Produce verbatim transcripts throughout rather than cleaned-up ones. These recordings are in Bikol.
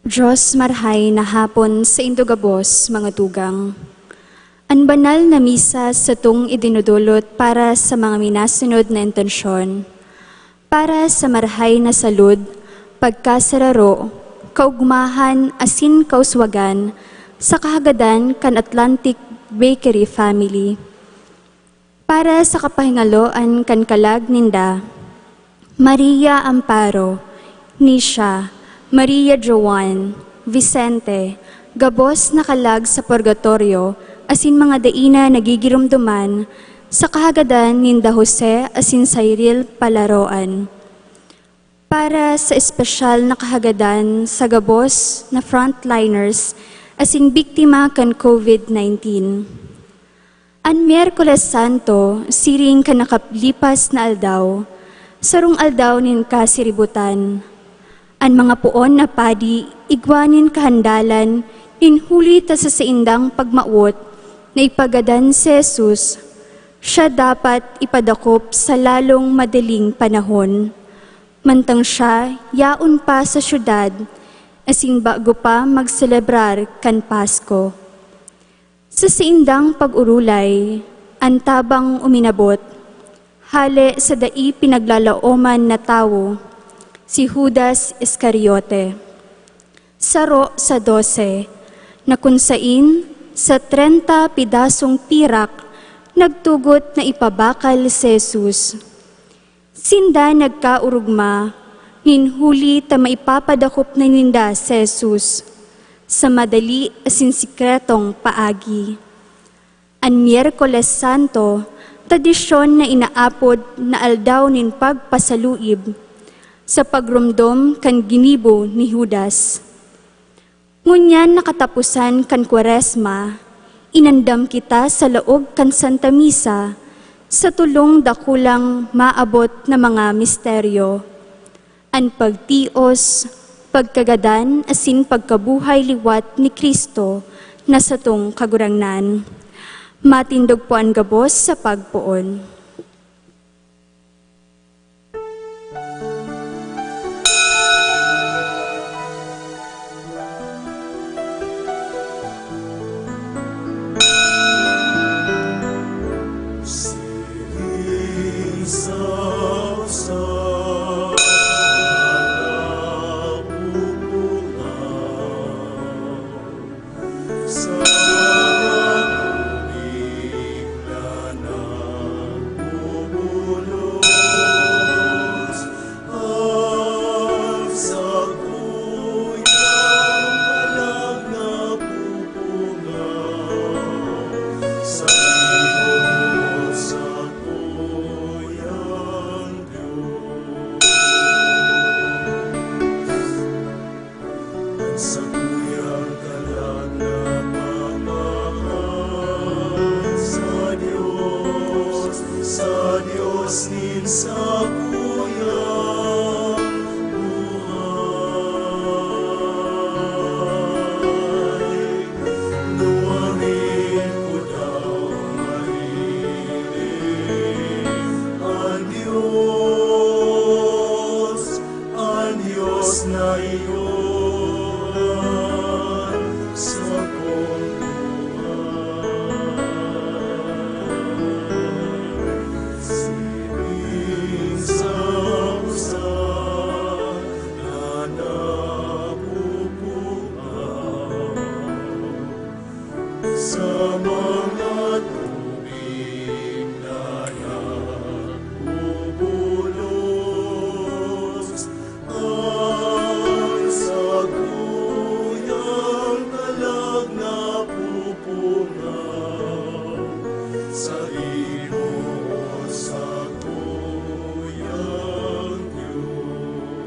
Dios, marhay na hapon saindo gabos, mga tugang. An banal na misa satong idinudulot para sa mga minasunod na intensyon. Para sa marhay na salud, pagkasararo, kaugmahan asin kauswagan sa kahagadan kan Atlantic Bakery family. Para sa kapahingaloan kan kalag ninda, Maria Amparo, Nisha, Maria Joan, Vicente, gabos na kalag sa purgatoryo asin mga dai na nagigiromdoman sa kahagadan ninda Jose asin Cyril Palaroan. Para sa espesyal na kahagadan sa gabos na frontliners asin biktima kan COVID nineteen. An Miyerkules Santo, siring kan nakalipas na aldaw, sarong aldaw nin kasiributan. An mga poon na padi igwa nin kahandalan nin huli ta sa saindang pagmawot na ipagadan si Jesus, siya dapat ipadakop sa lalong madaling panahon, mantang siya yaon pa sa syudad asin bago pa magselebrar kan Pasko. Sa saindang pag-orolay, an tabang uminabot, hale sa dai pinaglalaoman na tawo, si Judas Iscariote, saro sa dose, na kun sain sa trenta pedasong pirak nagtugot na ipabakal si Jesus. Sinda nagkaorogma nin huli ta maipapadakop na ninda si Jesus sa madali asin sikretong paagi. An Miyerkules Santo, tradisyon na inaapod na aldaw nin pagpasaluib sa pagromdom kan ginibo ni Judas. Ngunyan na kataposan kan Kwaresma, inandam kita sa laog kan Santa Misa sa tolong dakulang maabot na mga misteryo: an pagtios, pagkagadan, asin pagkabuhay liwat ni Cristo na satong Kagurangnan. Matindog po an gabos sa pagpoon. An sakuyang kalag na pamahan sa Dios, sa Dios nin sakuyang buhay. Nuarin ko daw mahiling an Dios, an Dios na iyon sa pagbuhay. Siring sa usa na napupungaw sa mga tubig na nagbubulos. An sakuyang kalag napupungaw sa imo, o sakuyang Dios.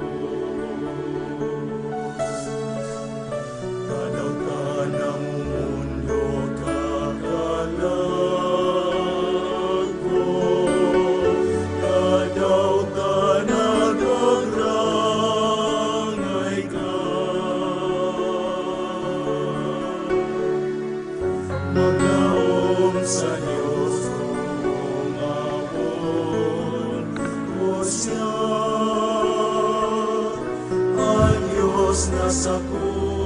Tadaw ta namumundok ka, kalag ko, tadaw ta nagrarangay ka. Maglaom sa Dios, tumawon ko siya. An Dios na sakuyang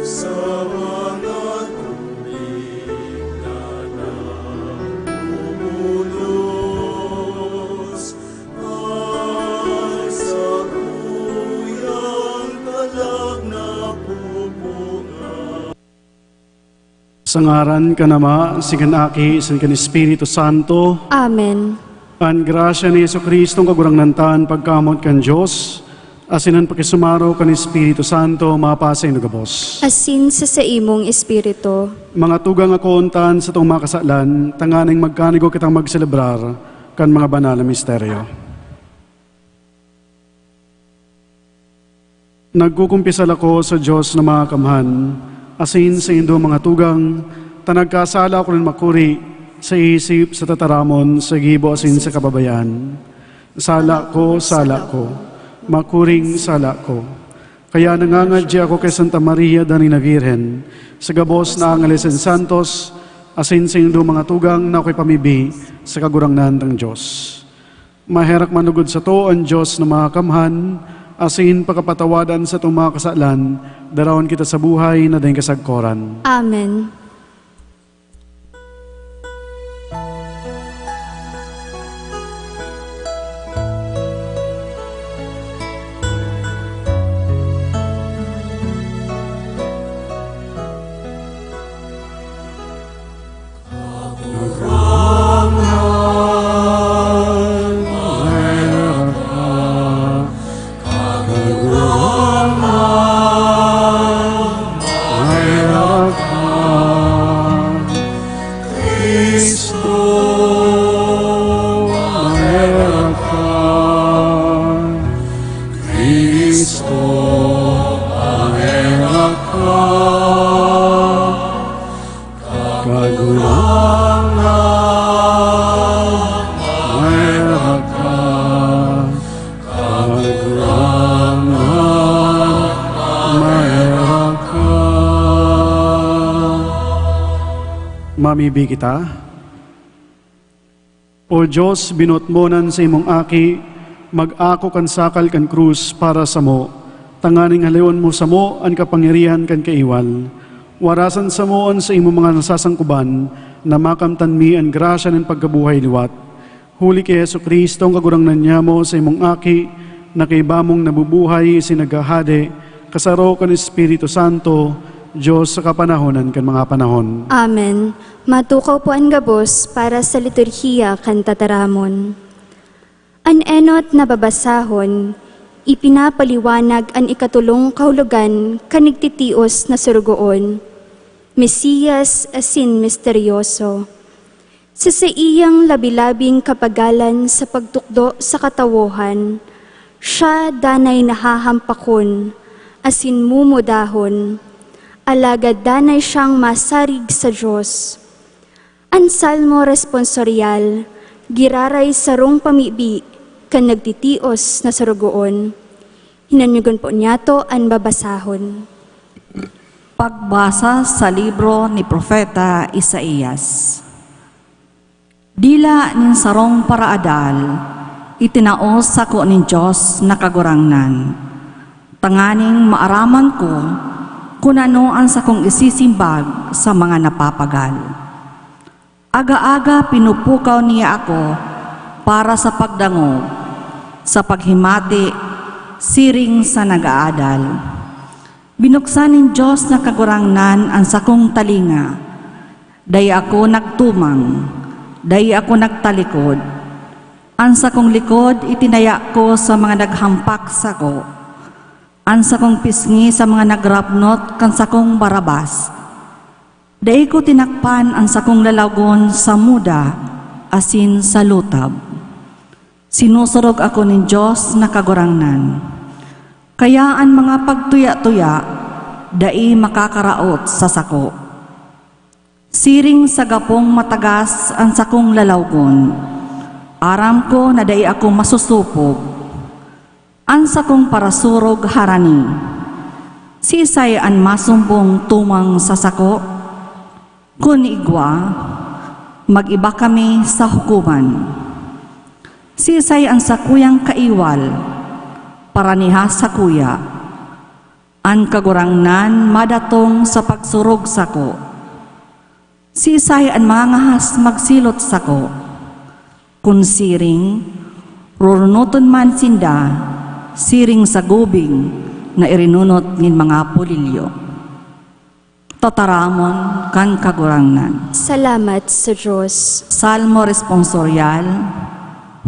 Sa mga tubig na nabubulos, ang saruyang kalag na pupunga. Sa ngaran kan Ama, asin kan Aki, asin kan Espiritu Santo. Amen. An grasya ni Jesu-Cristo, an Kagurangnan ta, an pagkamoot kan Dios, asin an pakisumaro kan Espiritu Santo, mapasaindo gabos. Asin sa saimong espiritu. Mga tugang, akoon ta an satong mga kasalan, tanganing magkanigo kitang magselebrar kan mga banal na misteryo. Nagkukumpisal ako sa Dios na Makamhan, asin saindo, mga tugang, ta nagkasala ako nin makuri, sa isip, sa tataramon, sa gibo, asin sa kababayaan. Sala ko, sala ko, makuring sala ko. Kaya nangangadyi ako kay Santa Maria danay na Birhen, sa gabos na angeles asin santos, asin saindo, mga tugang, na ako'y pamibi sa Kagurangnan tang Dios. Maherak manugod sato an Dios na Makamhan, asin pakapatawadan satong mga kasalan, daraon kita sa buhay na daing kasagkoran. Amen. Kagurangnan, maherak ka. Kagurangnan, maherak ka. Mamibi kita. O Dios, binoot mo na an saimong Aki mag-ako kan sakal kan krus para samo, tanganing haleon mo samo an kapangyarihan kan kaiwal. Warasan samo an saimong mga nasasangkoban, na makamtan mi an grasya nin pagkabuhay liwat. Huli ki Jesu-Cristo, an Kagurangnan nyamo, saimong Aki, na kaiba mong nabubuhay asin naghahade, kasaro kan Espiritu Santo, Dios sa kapanahonan kan mga panahon. Amen. Matukaw po an gabos para sa liturhiya kan tataramon. An enot na babasahon, ipinapaliwanag an ikatolong kahulogan kan nagtitios na sorogoon, Mesiyas asin misteryoso. Sa saiyang labi-labing kapagalan sa pagtukdo sa katawohan, siya danay nahahampakon asin mumudahon, alagad danay siyang masarig sa Dios. An Salmo Responsorial giraray sarong pamibi kan nagtitios na sorogoon. Hinanyogon po niyato an babasahon. Pagbasa sa libro ni Propeta Isaias. Dila nin sarong paraadal, itinao sako nin Dios na Kagurangnan, tanganing maaraman ko kun ano an sakong isisimbag sa mga napapagal. Aga-aga pinupukaw niya ako para sa pagdangog, sa paghimati, siring sa nag-aadal. Binuksan nin Dios na Kagurangnan an sakong talinga. Dai ako nagtumang, dai ako nagtalikod. An sakong likod itinaya ko sa mga naghampak sako. An sakong pisngi sa mga nagrapnot kan sakong barabas. Dai ko tinakpan an sakong lalawgon sa muda asin sa lutab. Sinusurog ako nin Dios na Kagurangnan, kaya an mga pagtuya-tuya dai makakaraot sa sako. Siring sa gapong matagas an sakong lalawgon, aram ko na dai ako masusupog. An sakong parasurog harani. Siisay an masumbong tumang sa sako? Kun igwa, mag-iba kami sa hukoman. Siisay an sakuyang kaiwal? Paraniha sakuya. An Kagurangnan madatong sa pagsurog sako. Siisay an mangangahas magsilot sako? Kun siring, rurunoton man sinda, siring sa gubing na irinunot nin mga pulilyo. Tataramon kan Kagurangnan. Salamat sa Dios. Salmo Responsoryal.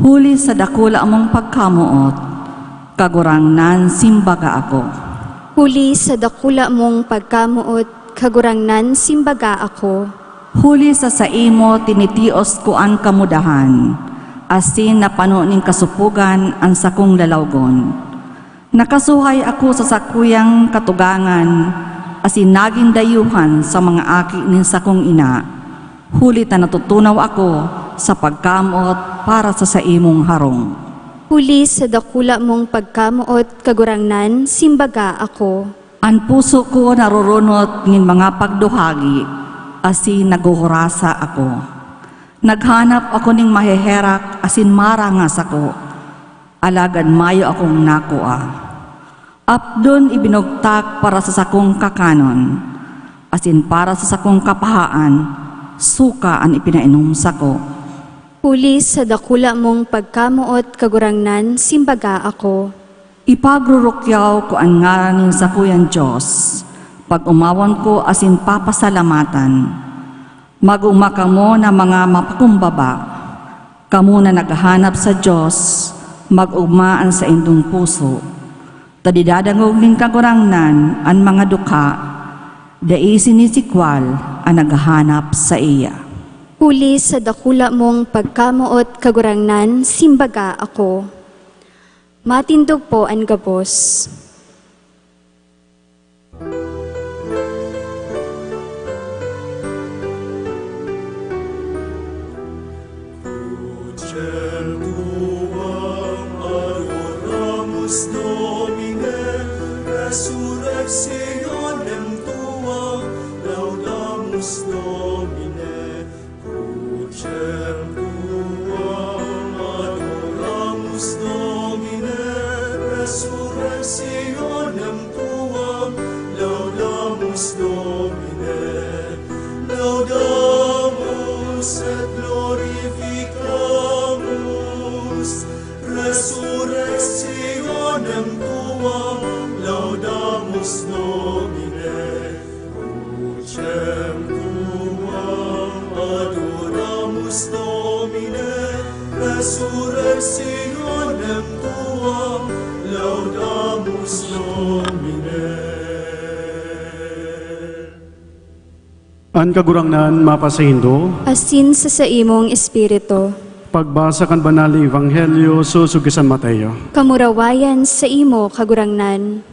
Huli sa dakula mong pagkamoot, Kagurangnan, simbaga ako. Huli sa dakula mong pagkamoot, Kagurangnan, simbaga ako. Huli sa saimo tinitios ko an kamudahan, asin napano nin kasopogan an sakong lalawgon. Nakasuhay ako sa sakuyang katugangan asin nagin dayuhan sa mga aki nin sakong ina, huli ta natutunaw ako sa pagkamoot para sa saimong harong. Huli sa dakula mong pagkamoot, Kagurangnan, simbaga ako. An puso ko narurunot nin mga pagduhagi, asin naghuhurasa ako. Naghanap ako nin maheherak asin marangas ako, alagad mayo akong nakua. Apdon ibinugtak para sa sakong kakanon, asin para sa sakong kapahaan, suka an ipinainom sako. Huli sa dakula mong pagkamoot, Kagurangnan, simbaga ako. Ipagrurukyaw ko an ngaran nin sakuyang Dios, pag-omawon ko asin papasalamatan. Mag-ogma kamo na mga mapakumbaba, kamo na naghahanap sa Dios, mag-ogma an saindong puso. Ta didadangog nin Kagurangnan an mga dukha, dai sinisikwal an naghahanap saiya. Huli sa dakula mong pagkamoot, Kagurangnan, simbaga ako. Matindog po an gabos. Crucem tuam adoramus, Domine, resurrectionem tuam laudamus, Domine. Crucem tuam adoramus, Domine, resurrectionem tuam laudamus, Domine. Laudamus et glorificamus resurrectionem tuam, laudamus, Domine. Crucem tuam adoramus, Domine, resurrectionem tuam laudamus, Domine. An Kagurangnan mapasaindo. Asin sa saimong espiritu. Pagbasa kan Banal na Ebanghelyo sosog ki San Mateo. Kamurawayan saimo, Kagurangnan.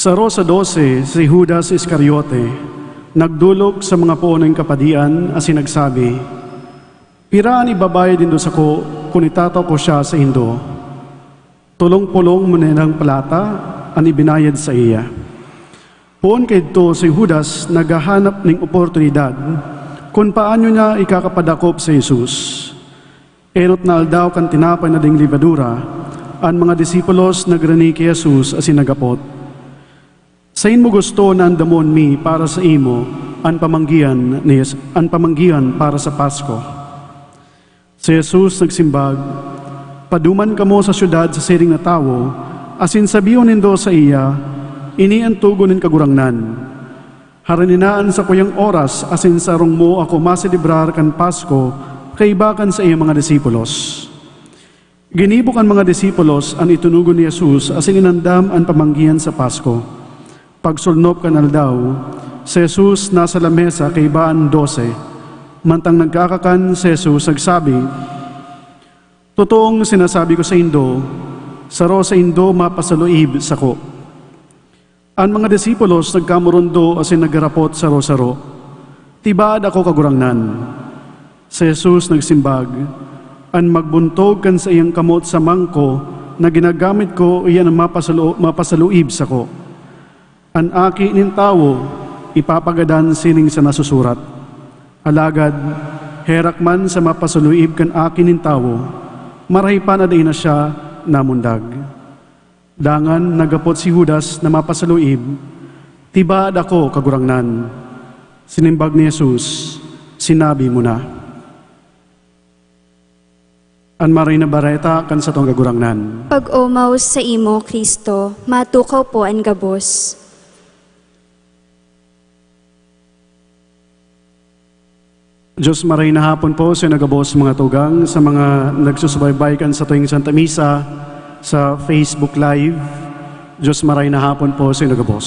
Saro sa dose, si Judas Iscariote, nagdolok sa mga poon nin kapadian asin nagsabi, "Pira an ibabayad nindo sako kun itatao ko siya saindo?" Tolong polong monedang plata an ibinayad saiya. Poon kaidto, si Judas naghahanap nin oportunidad kun paano niya ikakapadakop si Jesus. Enot na aldaw kan tinapay na daing lebadura, an mga disipulos nagrani ki Jesus asin naghapot, "Saen mo gusto na andamon mi para saimo an pamanggihan ni Jes-, an pamanggihan para sa Pasko?" Si Jesus nagsimbag, "Paduman kamo sa syudad sa siring na tawo, asin sabihon nindo saiya, 'Ini an togon nin Kagurangnan: Harani na an sakuyang oras asin sa harong mo ako maselebrar kan Pasko kaiba kan saiyang mga disipulos.'" Ginibo kan mga disipulos an itonogon ni Jesus asin inandam an pamanggihan sa Pasko. Pagsolnop kan aldaw, si Jesus nasa lamesa kaiba an dose. Mantang nagkakakan si Jesus, nagsabi, "Totoong sinasabi ko saindo, saro saindo mapasaluib sako." An mga disipulos nagkamorundo asin nagharapot saro-saro, "Tibaad ako, Kagurangnan." Si Jesus nagsimbag, "An magbuntog kan saiyang kamot sa mangko na ginagamit ko, iyan an mapasalo-, mapasaluib sako. An Aki nin Tawo ipapagadan siring sa nasusurat. Alagad, herak man sa mapasaluib kan Aki nin Tawo, marahay pa na dai na siya namundag." Dangan naghapot si Judas na mapasaluib, "Tibaad ako, Kagurangnan." Sinimbag ni Jesus, "Sinabi mo na." An Maray na Bareta kan satong Kagurangnan. Pag-omaw saimo, Cristo, matukaw po an gabos. Diyos, maray na hapon po sa inyo gabos, mga tugang, sa mga nagsusubaybay kan satuyang Santa Misa sa Facebook Live. Diyos, maray na hapon po sa inyo gabos.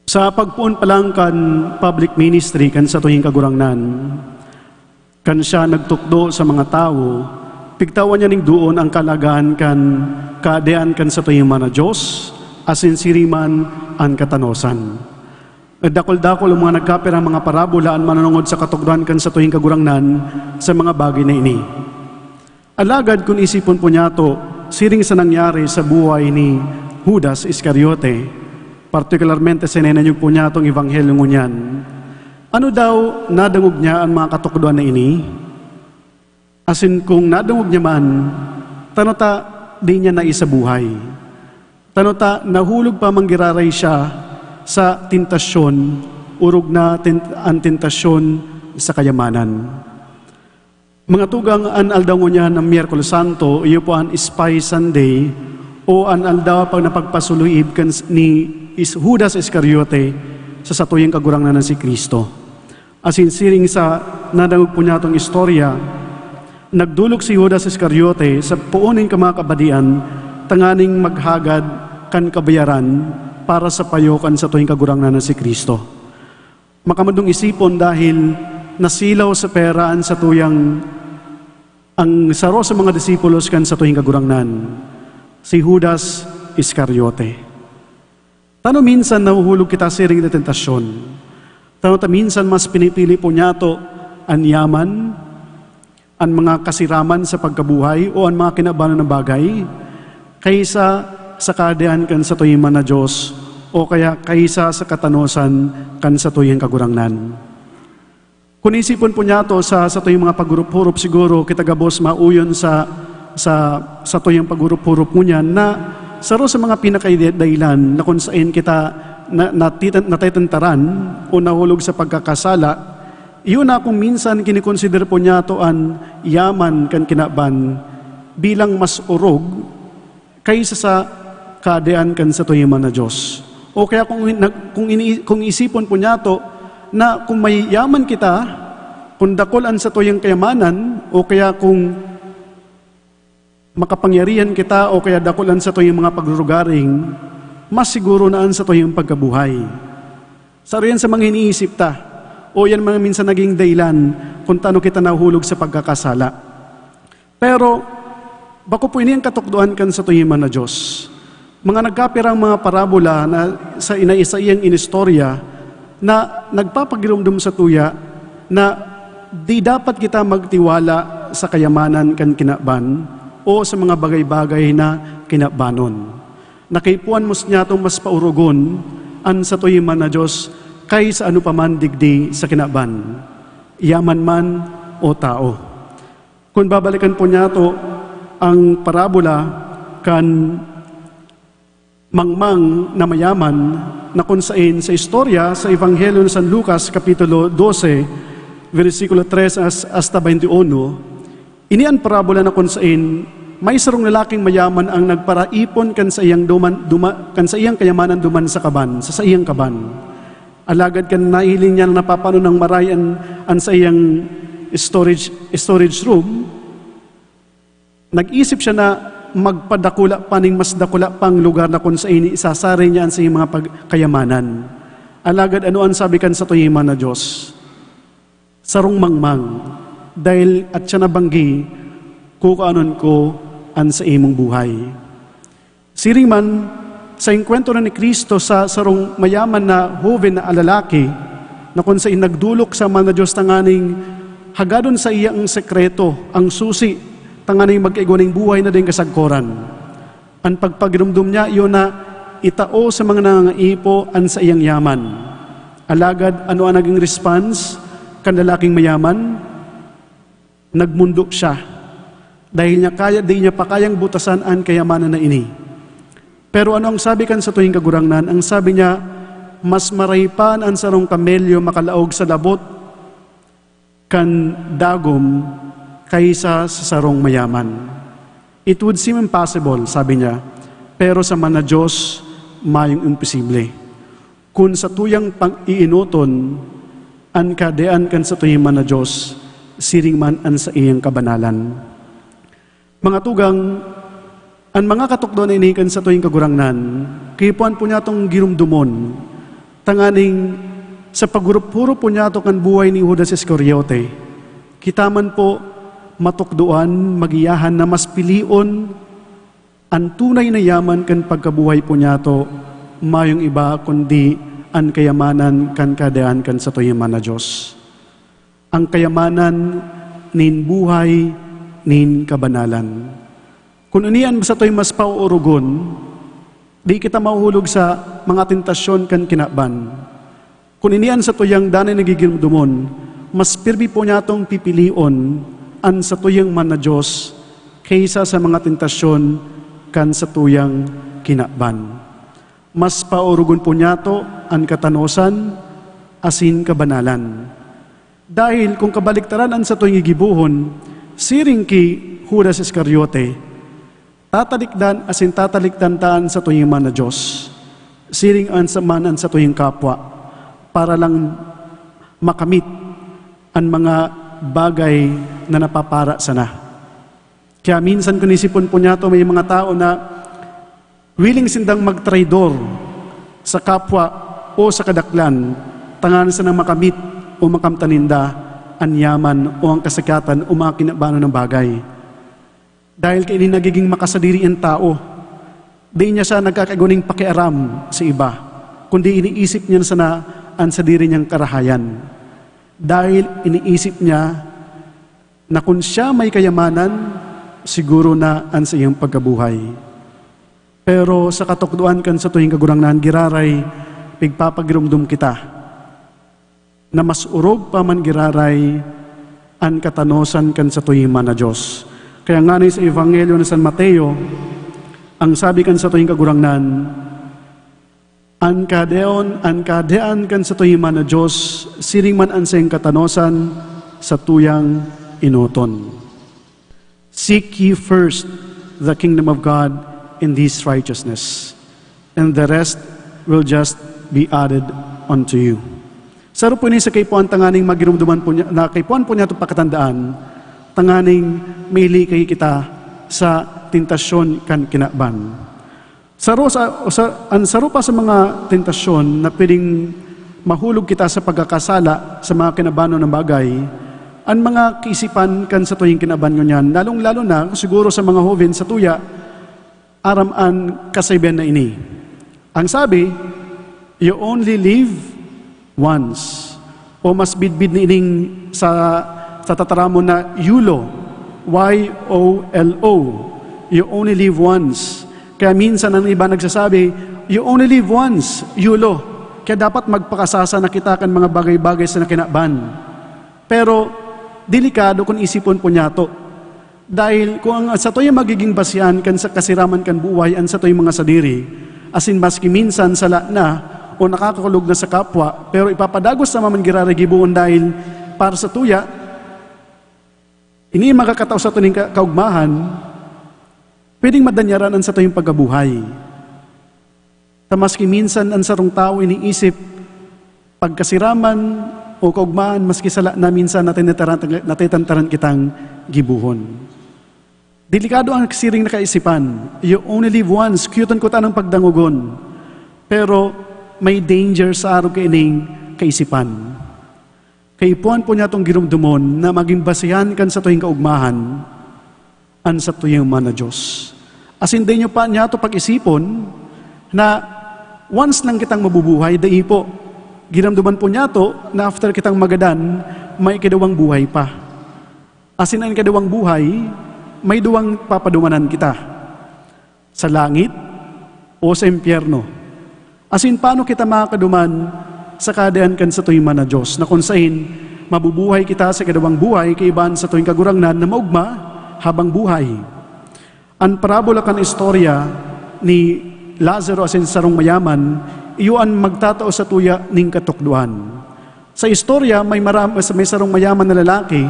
Sa pagpoon pa lang kan public ministry kan satuyang Kagurangnan, kan siya nagtukdo sa mga tawo, pigtawan niya ning doon ang kahalagahan kan Kahadean kan satuyang Mana Dios, asin siring man an katanosan. Nagdakul-dakul ang mga nagkapirang mga parabola an manunungod sa katukdoan kan satuyang Kagurangnan sa mga bagay na ini. Alagad kun isipon po niyato, siring sa nangyari sa buhay ni Judas Iscariote, partikularmente sa ininanyog po niyatong ebanghelyo ngunyan, ano daw nadangog niya an mga katukdoan na ini? Asin kung nadangog niya man, tano ta di niya naisabuhay? Tano ta nahulog pa man giraray siya sa tentasyon, orog na ten-, an tentasyon sa kayamanan? Mga tugang, an aldaw ngunyan na Miyerkules Santo, iyo po an Spy Sunday, o an aldaw pag napagpasuluib kan s-, ni Is-, Judas Iscariote sa satuyang Kagurangnan na si Cristo. Asin siring sa nadangog po niyatong istorya, nagdolok si Judas Iscariote sa poon nin mga kabadian tanganing maghagad kan kabayaran para sa payo kan satuyang Kagurangnan na si Cristo. Makamundong isipon dahil nasilaw sa pera an satuyang, ang saro sa mga disipulos kan satuyang Kagurangnan, si Judas Iscariote. Tano minsan nahuhulog kita siring na tentasyon? Tano ta minsan mas pinipili po niyato an yaman, an mga kasiraman sa pagkabuhay o an mga kinabanon na bagay, kaysa sa Kahadean kan satuyang Mana Dios, o kaya kaysa sa katanosan kan satuyang Kagurangnan. Kun isipon po niyato sa satuyang mga paghurup-hurup, siguro kita gabos mauyon sa, sa satuyang paghurup-hurup ngunyan na saro sa mga pinakadahilan na kung saen kita na, natitan-, natetentaran o nahulog sa pagkakasala, iyo na kung minsan kinikonsidera po niyato an yaman kan kinaban bilang mas orog kaysa sa Kahadean kan satuyang Mana Dios. O kaya kung, nag-, kung ini-, kung isipon po niyato na kung may yaman kita, kung dakul an satuyang kayamanan, o kaya kung makapangyarihan kita, o kaya dakul an satuyang mga pagrurugaring, mas siguro na an satuyang pagkabuhay. Saro yan sa mga iniisip ta, o yan mga minsan naging dahilan kung tano kita nahulog sa pagkakasala. Pero bako po ini an katukdoan kan satuyang Mana Dios. Mga nagkapirang mga parabola na sa ina-, saiyang inistorya na nagpapagiromdom satuya na di dapat kita magtiwala sa kayamanan kan kinaban o sa mga bagay-bagay na kinabanon. Nakaipuhan mo niyato mas paurugon an satuyang Mana Dios kaysa ano pa man digdi sa kinaban, yaman man o tao. Kun babalikan po niyato ang parabola kan mangmang na mayaman, na kun saen sa istorya sa Ebanghelyo ni San Lucas, Kapitulo dose, bersikulo tres as-, hasta twenty-one, ini an parabola na kun saen may sarong lalaking mayaman ang nagparaipon kan saiyang duman, duma-, kan saiyang kayamanan duman sa kaban, sa saiyang kaban. Alagad kan nahiling niya na napapanon nang maray an, an saiyang storage, storage room, nag-isip siya na magpadakula pa ning mas dakula pang lugar na kun saen isasaray niya an saiyang mga pag-, kayamanan. Alagad ano an sabi kan satuyang Mana Dios? Sarong mangmang, dahil at siya nabanggi, kukaanon ko an sa imong buhay. Siring man, sa engkwentro ni Cristo sa sarong mayaman na hoben na lalaki, na kun sain nagdolok sa man na Diyos tanganing hagadon sa iya ang sekreto, ang susi, tanganing magkaigwa nin buhay na daing kasagkoran. An pagpagiromdom niya iyo na itao sa mga nangangaipo an saiyang yaman. Alagad ano an naging response kan lalaking mayaman? Nagmondo siya, dahil niya kaya, di niya pa kayang butasan an kayamanan na ini. Pero ano ang sabi kan satuyang kagurangnan? Ang sabi niya, "Mas maray pa na an sarong kamelyo makalaog sa labot kan dagom kaysa sa sarong mayaman." "It would seem impossible," sabi niya, "pero sa man na Diyos, mayong imposible." Kun satuyang pang-iinoton an kadean kan satuyang man na Diyos, siring man an saiyang kabanalan. Mga tugang, an mga katukdoan na ini kan satuyang Kagurangnan, kaipuhan po niyatong giromdomon, tanganing sa paghurup-hurup po niyato kan buhay ni Judas Iscariote, kita man po matukdoan, magiyahan na mas pilion an tunay na yaman kan pagkabuhay po niyato, mayong iba kundi an kayamanan kan kadean kan satuyang man na Diyos. Ang kayamanan nin buhay nin kabanalan. Kun ini an satoy mas pauurugon, di kita mahuhulog sa mga tentasyon kan kinaban. Kun ini an satuyang danay na gigiromdomon, mas pirmi po niyatong pipilion an satuyang man na Diyos kaysa sa mga tentasyon kan satuyang kinaban. Mas paurugon po niyato an katanosan asin kabanalan. Dahil kun kabaliktaran an satuyang gigibohon, siring ki Judas Iscariote, tatalikdan asin tatalikdan ta an satuyang man na Diyos, siring an sa man an satuyang kapwa, para lang makamit an mga bagay na napapara sana. Kaya minsan, kun isipon po niyato, may mga tao na willing sindang magtraidor sa kapwa o sa kadaklan, tanganing sana makamit o makamtan ninda an yaman o an kasikatan o mga kinabanon na bagay. Dahil kaini nagiging makasadiri an tao, di niya siya nagkakaigwa nin pakiaram sa iba, kundi iniisip niya sana an sadiri niyang karahayan. Dahil iniisip niya na kun siya may kayamanan, siguro na an saiyang pagkabuhay. Pero sa katukdoan kan satuyang Kagurangnan, giraray pigpapagiromdom kita na mas orog pa man giraray an katanosan kan satuyang man na Diyos. Kaya ngani sa Ebanghelyo ni San Mateo, ang sabi kan satuyang Kagurangnan, "An kadeon, an kadean kan satuyang man na Diyos, siring man an saiyang katanosan, satuyang enoton." "Seek ye first the kingdom of God and His righteousness, and the rest will just be added unto you." Saro po ini sa kaipuhan tanganing magiromdoman po niya, na kaipuhan po niya itong pakatandaan, tanganing maili kayo kita sa tentasyon kan kinaban. Saro sa, sa, an saro pa sa mga tentasyon na pwedeng mahulog kita sa pagkakasala sa mga kinabanon na bagay, an mga kaisipan kan satuyang kinaban ngunyan, lalong-lalo na siguro sa mga hoven sa tuya, aram an kasabihan na ini. Ang sabi, "You only live once." O mas bidbid na ining sa, sa tataramon na YOLO, Y O L O. You only live once. Kaya minsan ang iba nagsasabi, "You only live once, YOLO." Kaya dapat magpakasasa na kita kan mga bagay-bagay sa nakinaban. Pero delikado kun isipon po niyato. Dahil kung ang satoy magiging basihan kan sa kasiraman kan buhay an satoy mga sadiri, asin maski minsan sala na o nakakakulog na sa kapwa, pero ipapadagos na man giraray gibohon dahil para sa tuya, ini makakatao sa tuning ka-, kaugmahan, pwedeng madanyaran an satuyang pagkabuhay. Ta maski minsan an sarong tawo iniisip, pagkasiraman o kaugmahan, maski sala na minsan natinataran-, natatantaran kitang gibohon. Delikado ang siring na kaisipan. You only live once, kuyuton ko tanang pagdangogon. Pero may danger sa arog kaining kaisipan. Kaipuhan po niyatong giromdomon na magin basihan kan satuyang kaogmahan an satuyang Ama na Dios. Asin dai niyo pa niyato pag-isipon na once lang kitang mabubuhay, dai po. Giromdoman po niyato na after kitang magadan, may ikadawang buhay pa. Asin an ikadawang buhay, may duwang papadumanan kita, sa langit o sa impyerno. Asin paano kita makakaduman sa Kahadean kan satuyang Ama na Dios, na kun saen mabubuhay kita sa ikadawang buhay kaiba an satuyang Kagurangnan na maogma habang buhay? An parabola kan istorya ni Lazaro asin sarong mayaman iyo an magtatao satuya nin katukdoan. Sa istorya, may mara-, may sarong mayaman na lalaki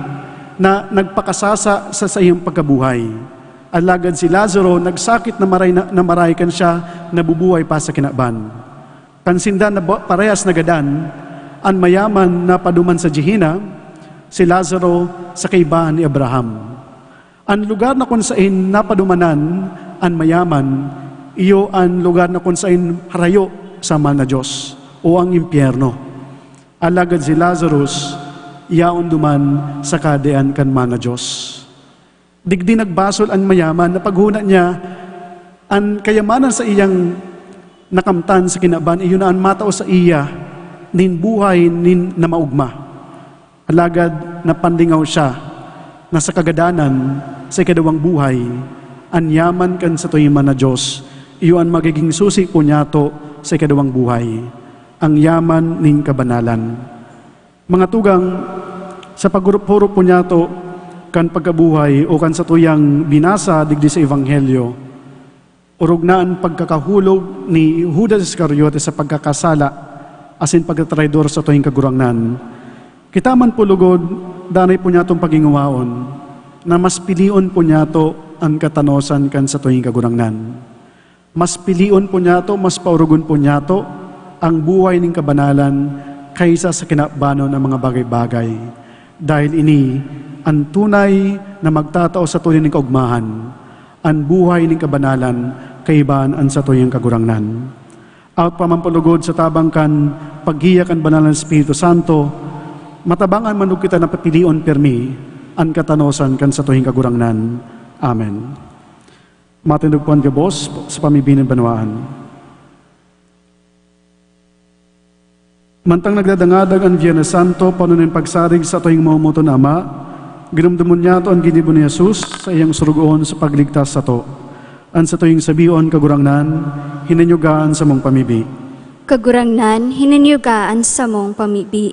na nagpakasasa sa saiyang pagkabuhay. Alagad si Lazaro nagsakit na maray na, na maray kan siya nabubuhay pa sa kinaban. Kan sinda na ba-, parehas nagadan, an mayaman napaduman sa Gehenna, si Lazaro sa kaibahan ni Abraham. An lugar na kun saen napadumanan an mayaman, iyo an lugar na kun saen harayo sa Ama na Dios, o ang impyerno. Alagad si Lazarus yaon duman sa Kahadean kan Ama na Dios. Digdi nagbasol an mayaman na paghona niya, an kayamanan sa iyang nakamtan sa kinaban iyo na an matao saiya nin buhay nin na maogma. Alagad napanlingaw siya na sa kagadanan, sa ikadawang buhay, an yaman kan satuyang Ama na Dios, iyo an magigin susi po niyato sa ikadawang buhay, ang yaman nin kabanalan. Mga tugang, sa paghurup-hurup po niyato kan pagkabuhay o kan satuyang binasa digdi sa Ebanghelyo, orog na an pagkakahulog ni Judas Iscariote sa pagkakasala asin pagkatraidor sa satuyang Kagurangnan. Kita man po lugod, danay po niyatong pagingowaon na mas pilion po niyato an katanosan kan satuyang Kagurangnan. Mas pilion po niyato, mas paorogon po niyato ang buhay nin kabanalan kaysa sa kinabanon na mga bagay-bagay. Dahil ini an tunay na magtatao sa tunay nin kaogmahan, an buhay nin kabanalan kaiba an satuyang Kagurangnan. Aot pa man po lugod sa tabang kan paggiya kan Banal na Espiritu Santo, matabangan man lugod kita na papilion pirmi an katanosan kan satuyang Kagurangnan. Amen. Matindog po an gabos sa pamibi nin banwaan. Mantang nagdadangadag an Biyernes Santo, pano nin pagsarig sa satuyang mamomoton na Ama, ginomdomon niyato an ginibo ni Jesus sa iyang sorogoon sa pagligtas sato. An satuyang sabihon, "Kagurangnan, hinanyuga an samong pamibi." Kagurangnan, hinanyuga an samong pamibi.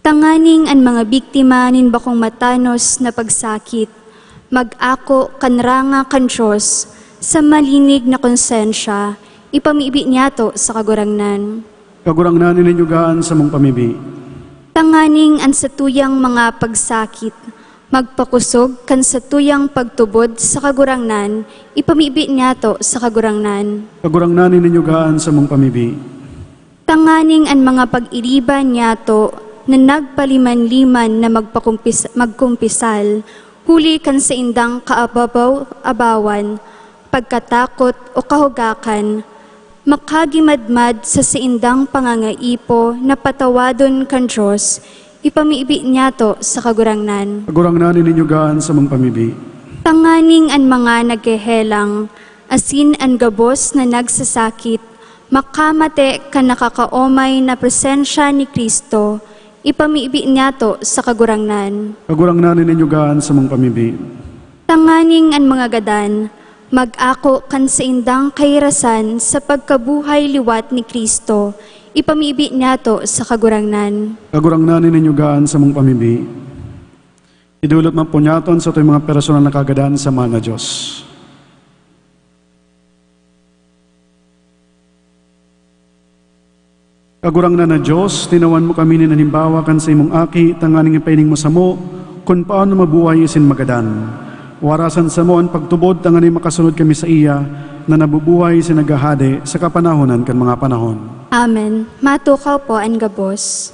Tanganing an mga biktima nin bakong matanos na pagsakit mag-ako kan ranga kan Dios sa malinig na konsensya, ipamibi niyato sa Kagurangnan. Kagurangnan, hinanyuga an samong pamibi. Tanganing an satuyang mga pagsakit magpakosog kan satuyang pagtubod sa Kagurangnan, ipamibi niyato sa Kagurangnan. Kagurangnan, hinanyuga an samong pamibi. Tanganing an mga pag-iriba niyato na nagpaliman-liman na magpakumpis-, magkumpisal, huli kan saindang kaababaw-abawan, pagkatakot o kahugakan, makagimadmad sa saindang pangangaipo na patawadon kan Dios, ipamibi niyato sa Kagurangnan. Kagurangnan, hinanyuga an samong pamibi. Tanganing an mga naghehelang, asin an gabos na nagsasakit, makamate kan nakakaomay na presensya ni Cristo, ipamibi niyato sa Kagurangnan. Kagurangnan, hinanyuga an samong pamibi. Tanganing an mga gadan, mag-ako kan saindang kahirasan sa pagkabuhay liwat ni Cristo, ipamibi niyato sa Kagurangnan. Kagurangnan, hinanyuga an samong pamibi. Idolot man po niyato an satuyang mga personal na kagadan sa Ama na Dios. Kagurangnan na Dios, tinawan mo kami nin halimbawa kan saimong Aki, tanganing ipaining mo samo kun paano mabuhay asin magadan. Warasan samo an pagtubod tanganing makasunod kami saiya na nabubuhay asin naghahade sa kapanahonan kan mga panahon. Amen. Matukaw po an gabos.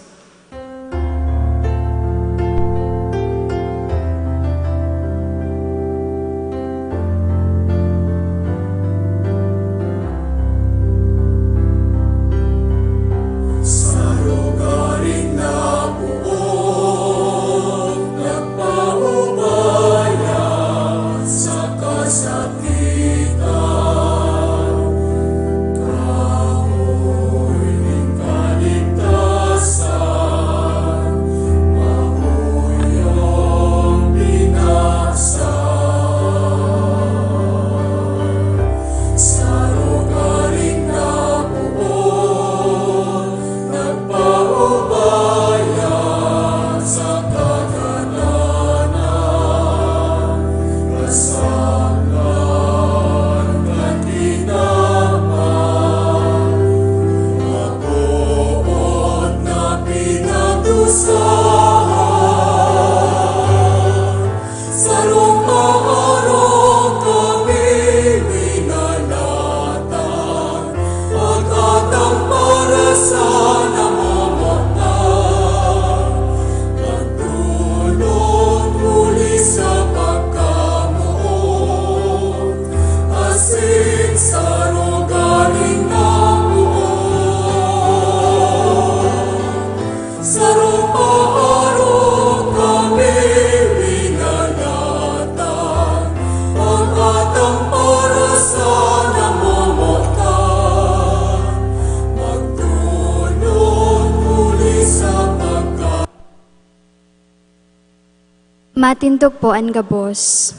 Sarong paharong kami winalatan, pagkatang para sa namomotan, magdolot huli sa pagkamoot, asin sa ugaling na poon. Sarong paharong kami winalatan, pagkatang para sa namomotan, magdolot huli sa pagka- Matindog po an gabos.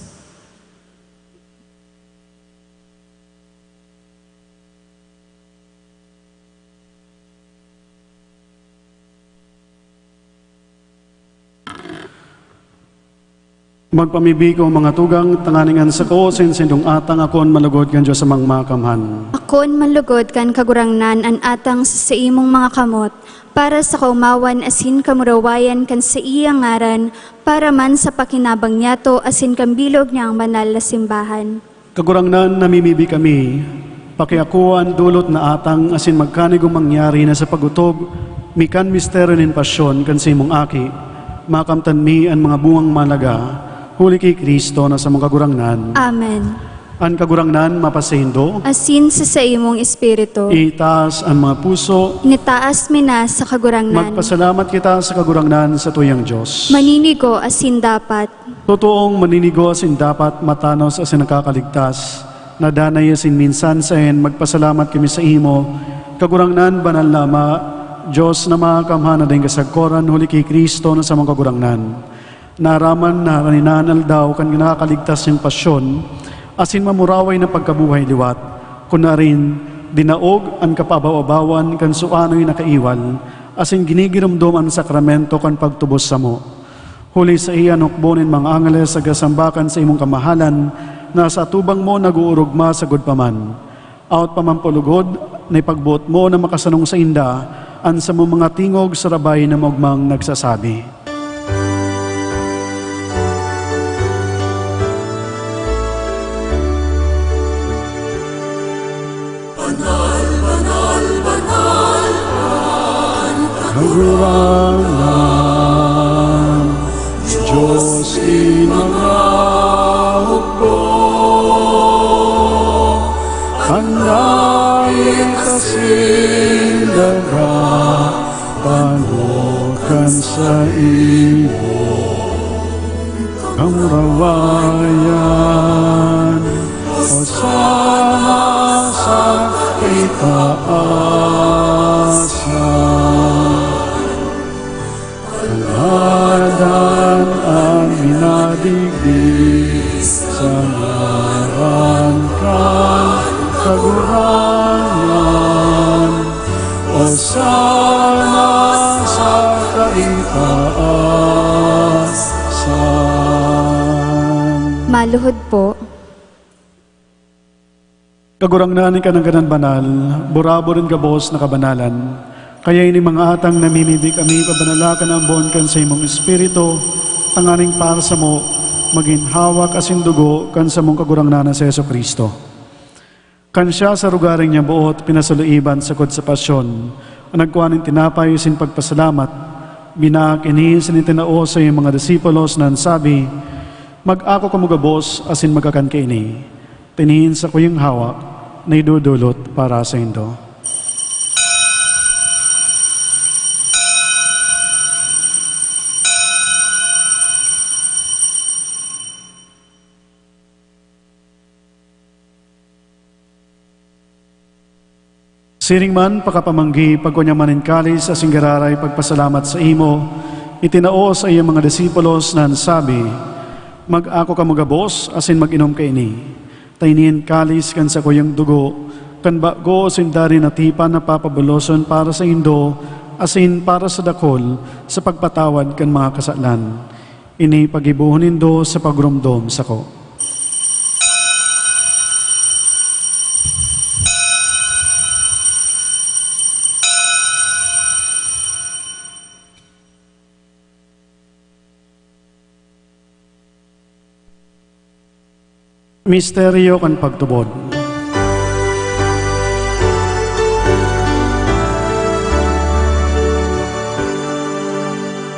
Magpamibi ko, mga tugang, tanganing an sako asin saindong atang akon manlugod kan Dios Amang Makamhan. Akon manlugod kan Kagurangnan an atang sa saimong mga kamot, para sa kaomawan asin kamurawayan kan saiyang ngaran, para man sa pakinabang niyato asin kan bilog niyang banal na simbahan. Kagurangnan, namimibi kami, pakiakoa an dolot na atang asin magkanigong mangyari na sa pag-otob mi kan misteryo nin pasyon kan saimong Aki, makamtan mi an mga bungang mahalaga, huli ki Cristo na samong Kagurangnan. Amen. An Kagurangnan mapasaindo. Asin sa saimong espiritu. Itaas an mga puso. Initaas mi na sa Kagurangnan. Magpasalamat kita sa Kagurangnan, satuyang Dios. Maninigo asin dapat. Totoong maninigo asin dapat, matanos asin nakakaligtas, na danay asin minsan saen magpasalamat kami saimo, Kagurangnan, Banal na Ama, Dios na Makamhan na daing kasagkoran, huli ki Cristo na samong Kagurangnan. Naaraman na harani na an aldaw kan nakakaligtas niyang pasyon asin mamuraway na pagkabuhay liwat, kun arin, dinaog an kapaabaw-abawan kan suanoy na kaiwal, asin ginigiromdom an sakramento kan pagtubos samo. Huli saiya an hukbo nin mga angheles sa gasamba kan saimong kamahalan na sa atubang mo nag-oorogma sagkod pa man. Aot pa man po lugod na ipagboot mo na makasanong sainda an samong mga tingog sa rabay na maogmang nagsasabi. Banal, banal, banal an Kagurangnan, Dios ki mga hukbo. An langit asin daga panokan sa imo kamurawayan. Hosana sa kaitaasan. Kaladan an minadigdi sa ngaran kan Kagurangnan. Hosana sa kaitaasan. Maluhod po. Kagurangnan nin Kanangganan Banal, burabod nin gabos na kabanalan. Kaya ini mga atang namimibi kami, pabanala kan ambon kan saimong Espiritu, tanganing para samo, magin hawak asin dugo kan samong Kagurangnan na si Jesu-Cristo. Kan siya sa arogaring niya boot pinasaluiban sagkod sa pasyon, nagkua nin tinapay asin pagpasalamat, binaak ini asin itinao sa iyang mga disipulos na nagsabi, "Mag-ako kamo gabos asin magkakan kaini. Ta ini an sakuyang hawak na idodolot para saindo." Siring man, pakapamanggi, pagkua niya man nin kalis asin giraray pagpasalamat saimo, itinao sa iyang mga disipulos na nagsabi, "Mag-ako kamo gabos asin mag-inom kaini. Ta ini an kalis kan sakuyang dugo, kan bago asin danay na tipan na papabuloson para saindo asin para sa dakul sa pagpatawad kan mga kasalan. Ini paggibohon nindo sa pagromdom sako." Misteryo kan pagtubod.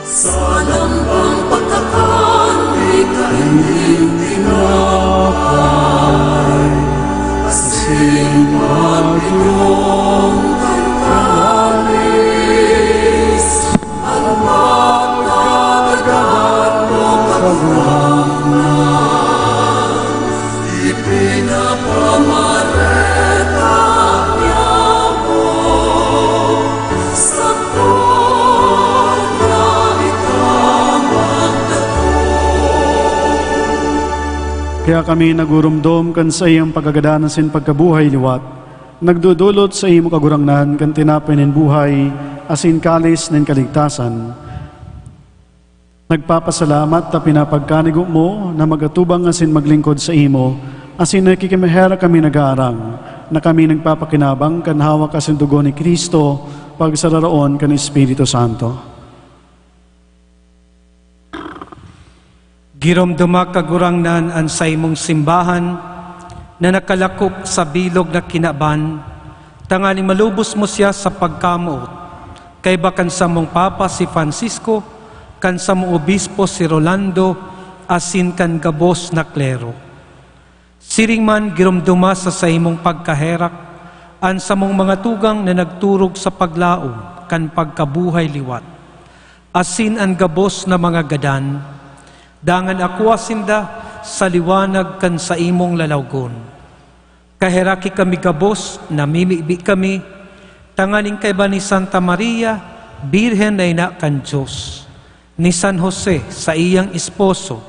Sa lambang pagkakan, ikain nin tinapay, asin pag-inom kan kalis, an pagkagadan mo, Kagurangnan, ipinapamareta niamo sako na ika magdatong. Kaya kami nagurumdom kan saiyang pagkagadan asin pagkabuhay liwat, nagdodolot sa imo, Kagurangnan, kan tinapay nin buhay asin kalis nin kaligtasan. Nagpapasalamat ta pinapagkanigo mo na mag-atubang asin maglingkod sa imo, asin nakikimaherak kami nag-aarang, na kami nagpapakinabang kan hawak asin dugo ni Cristo, pagsararoon kan Espiritu Santo. Giromdoma, Kagurangnan, an saimong simbahan na nakalakop sa bilog na kinaban, tanganing malubos mo siya sa pagkamoot, kaiba kan samong Papa si Francisco, kan samong Obispo si Rolando, asin kan gabos na klero. Siring man, giromdoma sa saimong pagkaherak an samong mga tugang na nagturog sa paglaom kan pagkabuhay liwat, asin an gabos na mga gadan, dangan akua sinda sa liwanag kan saimong lalawgon. Kaheraki kami gabos, namimibi kami, tanganing kaiba ni Santa Maria, Birhen na ina kan Dios, ni San Jose, saiyang esposo,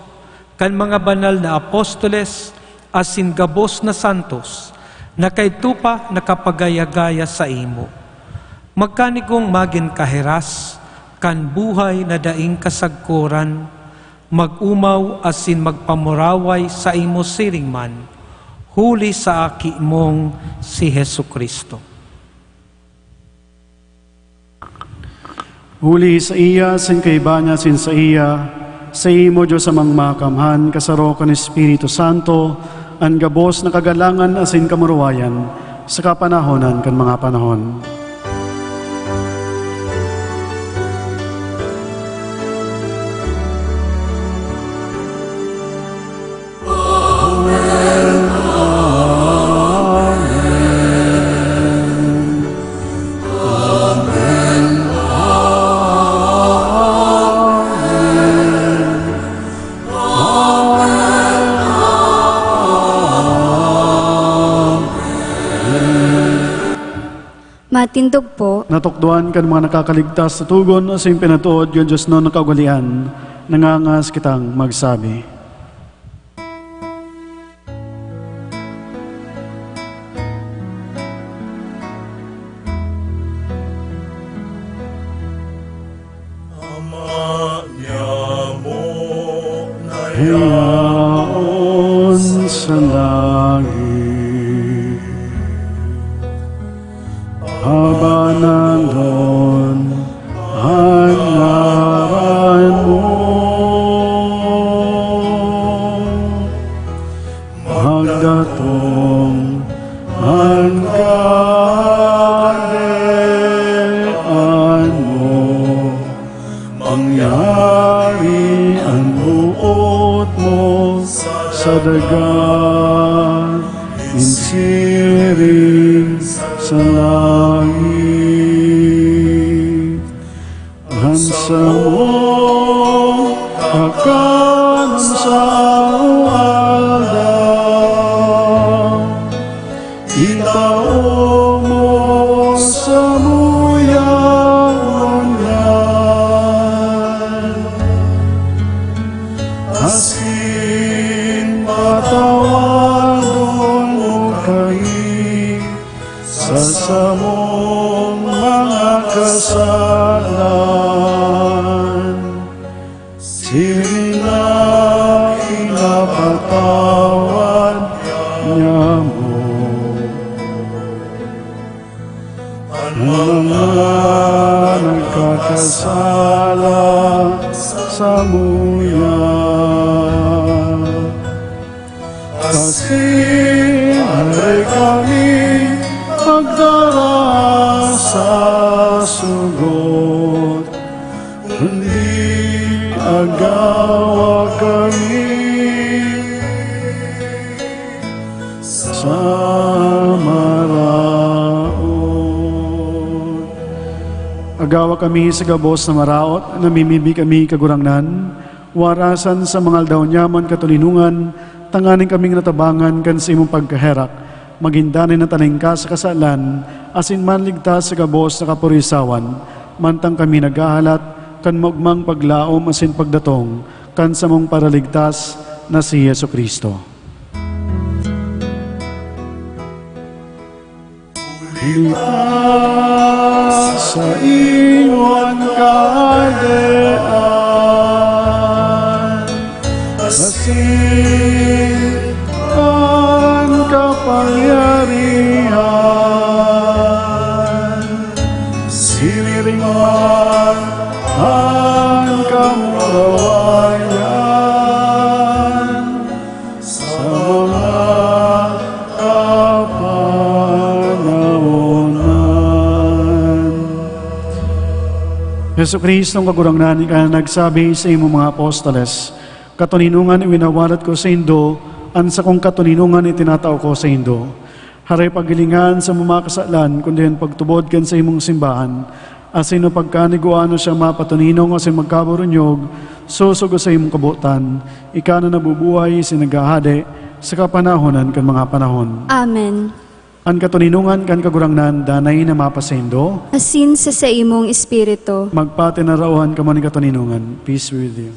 kan mga banal na apostoles, asin gabos na santos, na kaidto pa nakapagaya-gaya saimo. Magkanigong magin kaheras kan buhay na daing kasagkoran, mag-omaw asin magpamuraway saimo siring man, huli sa Aki mong si Jesu-Cristo. Huli saiya, asin kaiba niya, asin saiya, saimo, Dios Amang Makakamhan, kasaro kan Espiritu Santo, an gabos na kagalangan asin kamurawayan, sa kapanahonan kan mga panahon. Amen. Amen. Amen. Amen. Amen. Matindog po. Natukdoan kan mga nakakaligtas sa togon asin pinatuod kan Dios na nakaugalian, nangangas kitang magsabi. Ama niamo na yaon sa langit, abananon an ngaran mo, magdatong an kahadean mo, mangyari an boot mo sa daga, nin siring sa langit. An samong kakanon sa aldaw, itao mo samuya ngunyan, asin patawadon mo kami sa samong mga kasalan, siring na pinapatawad niamo an mga nagkakasala samuya. Asin sugot, kundi agawa kami sa maraot. Agawa kami sa gabos na maraot, namimibi kami, Kagurangnan, warasan sa mga aldaw niya man katoninongan, tanganing kaming natabangan kan saimong pagkaherak, magin danay na talingkas sa kasalan, asin manligtas sa gabos na kapurisawan, mantang kami naghahalat kan maogmang paglaom asin pagdatong kan samong Paraligtas na si Jesu-Cristo. Huli ta saimo an kahadean, asin an kapangyarihan, siring man an kamurawayan, sa mga kapanahonan. Jesu-Cristo, ang Kagurangnan, ika na nagsabi sa imong mga apostoles, "Katoninongan iwinawalat ko saindo, an sakong katoninongan itinatao ko saindo." Hare paghilingan sa mga kasalan, kundi an pagtubod kan saimong simbahan, asin an pagkanigwaan na siya mapatoninong asin magkaburunyog, sosog sa imong kabotan, ika na nabubuhay asin naghahade sa kapanahonan kan mga panahon. Amen. An katoninongan kan Kagurangnan danay na mapasaindo. Asin sa saimong espiritu. Magpatinaraohan kamo nin katoninongan. Peace with you.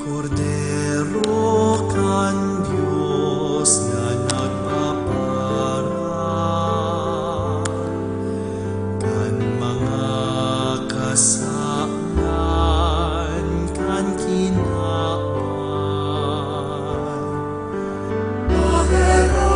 Kordero kan Dios na nagpapara kan mga kasalan kan kinaban. Kordero.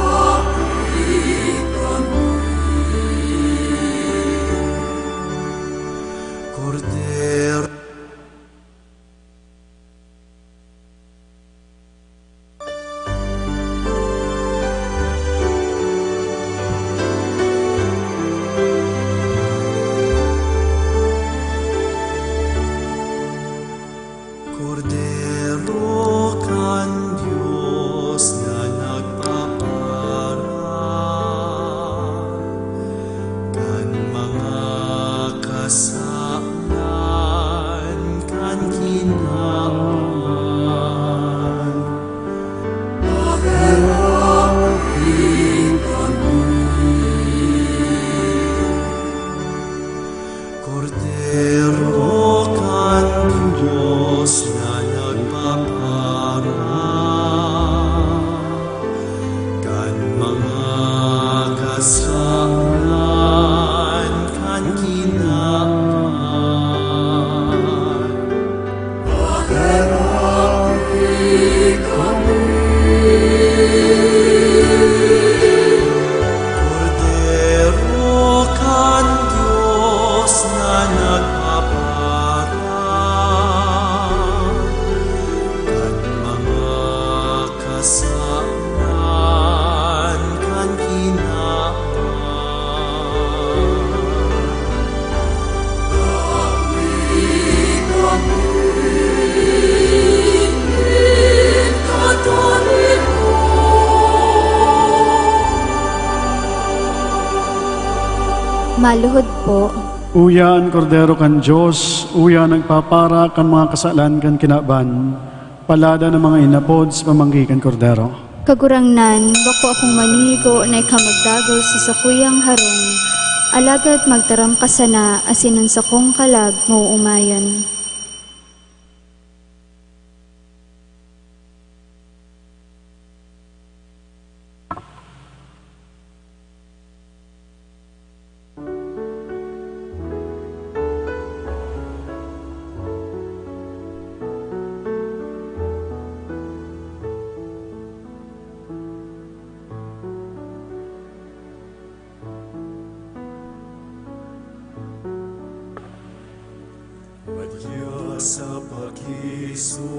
Kordero kan Dios na nagpapara kan mga kasalan kan kinaban. Kordero kan Dios na nagpapara kan mga kasalan kan kinaban. Kordero kan Dios na nagpapara kan mga kasalan kan kinaban. Maluhod po. Uya an Kordero kan Dios, uya an nagpapara kan mga kasalan kan kinaban. Palada an mga inapod sa pamanggi kan Kordero. Kagurangnan, bako akong manigo na ika magdagos sa sakuyang harong, alagad magtaram ka sana asin an sakong kalag maoomayan. Kisumaro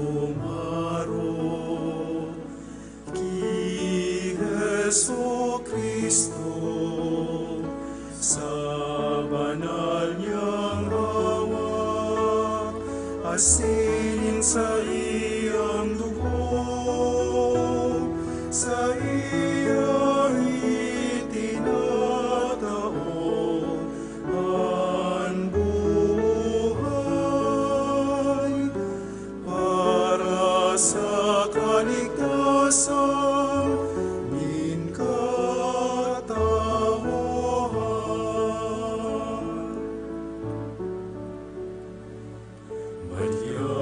ki Jesu-Cristo sa banal niyang hawak asin saiyang dugo, saiya itinatao an buhay para sa kaligtasan nin katawhan. Madya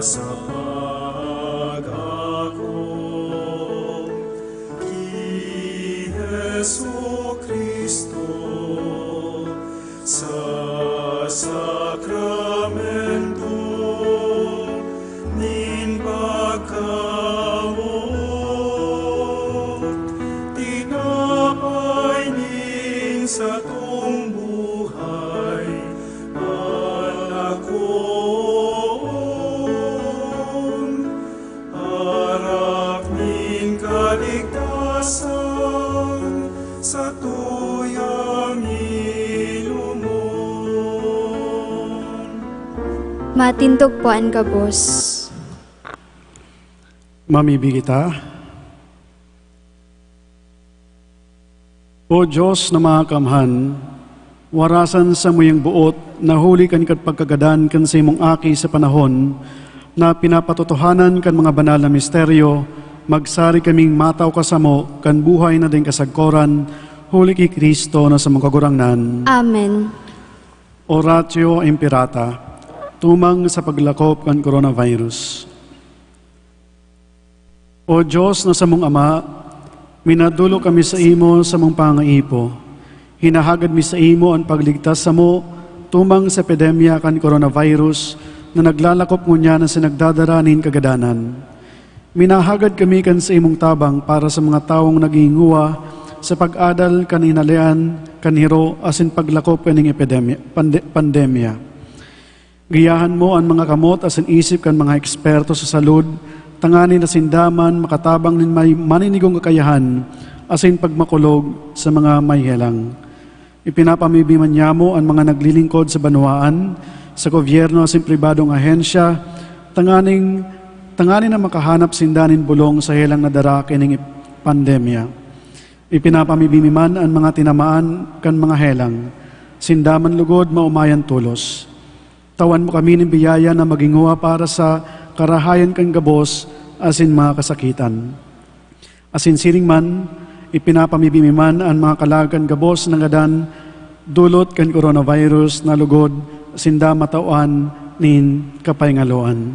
sa pag-ako ki Jesu-Cristo sa sakramento nin pagkamoot, tinapay nin satong buhay, palakoon, arak nin kaligtasan, satuyang inomon. Matindog po an gabos. Mamibi kita. O Dios na Makakamhan, warasan samuyang boot na huli kan pagkagadan kan saimong Aki sa panahon na pinapatotohanan kan mga banal na misteryo, magsarig kaming matao ka samo kan buhay na daing kasagkoran, huli ki Cristo na samong Kagurangnan. Amen. Oratio Imperata, tumang sa paglakop kan coronavirus. O Dios na samong Ama, minadolok kami saimo sa samong pangaipo. Hinahagad mi saimo an pagligtas samo tumang sa epidemya kan coronavirus na naglalakop ngunyan asin nagdadara nin kagadanan. Minahagad kami kan saimong tabang para sa mga tawong naghihinguwa sa pag-adal kan hinalean kan hiro asin paglakop kaning epidemya, pande-, pandemya. Gayahan mo an mga kamot asin isip kan mga eksperto sa salud, tanganing asin daman makatabang nin may maninigong kakayahan asin pagmakulog sa mga may helang. Ipinapamibi man niamo an mga naglilingkod sa banwaan, sa gobyerno asin pribadong ahensya, tanganing, tanganing na makahanap sinda nin bolong sa helang na dara kaning pandemya. Ipinapamibi mi man an mga tinamaan kan mga helang, sinda man lugod maomayan tolos. Tawan mo kami nin biyaya na maghinguwa para sa karahayan kan gabos asin mga kasakitan. Asin siring man, ipinapamibi mi man an mga kalag kan gabos na ngadan, dolot kan coronavirus na lugod sinda matawan nin kapahingaluan.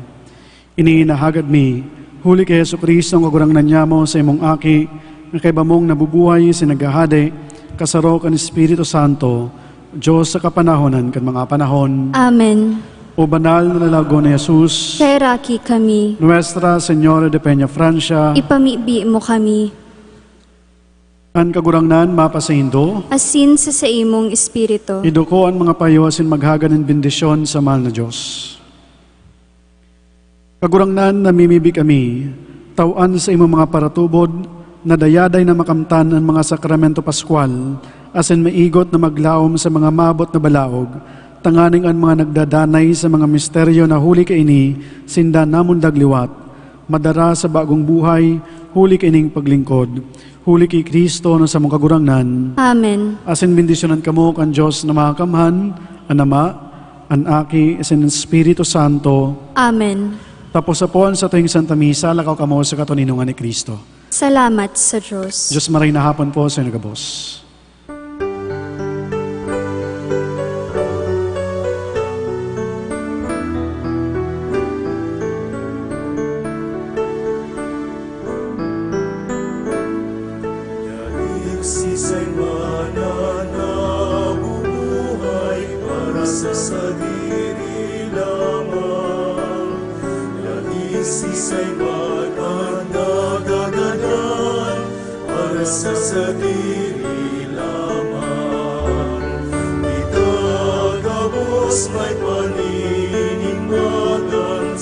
Ini hinahagad mi, huli ki Jesu-Cristo, an Kagurangnan niamo, saimong Aki, na kaiba mong nabubuhay asin naghahade, kasaro kan Espiritu Santo, Dios sa kapanahonan kan mga panahon. Amen. O banal na lalago na Jesus, heraki kami. Nuestra Señora de Peñafrancia, ipamibi mo kami. An Kagurangnan mapasaindo. Asin sa saimong espiritu. Iduko an mga payo asin maghagad nin bendisyon sa mahal na Dios. Kagurangnan, namimibi kami, tawan sa imong mga paratubod na dayaday na makamtan an mga sakramento paskwal, asin maigot na maglaom sa mga maabot na balaog, tanganing an mga nagdadanay sa mga misteryo na huli kaini sinda namundag liwat, madara sa bagong buhay, huli kaining paglingkod. Huli ki Cristo na samong Kagurangnan. Amen. Asin bendisyonan kamo kan Dios na Makakamhan, an Ama, an Aki, asin an Espiritu Santo. Amen. Tapos sa puan sa tuwing Santa Misa, lakaw kamo sa katoninongan ni Cristo. Salamat sa Diyos. Diyos maray na hapon po sa inyo gabos. Dai siisay man na nabubuhay para sa sadiri lamang. Dai siisay man an nagagadan para sa sadiri lamang. Kita gabos may paninigmadan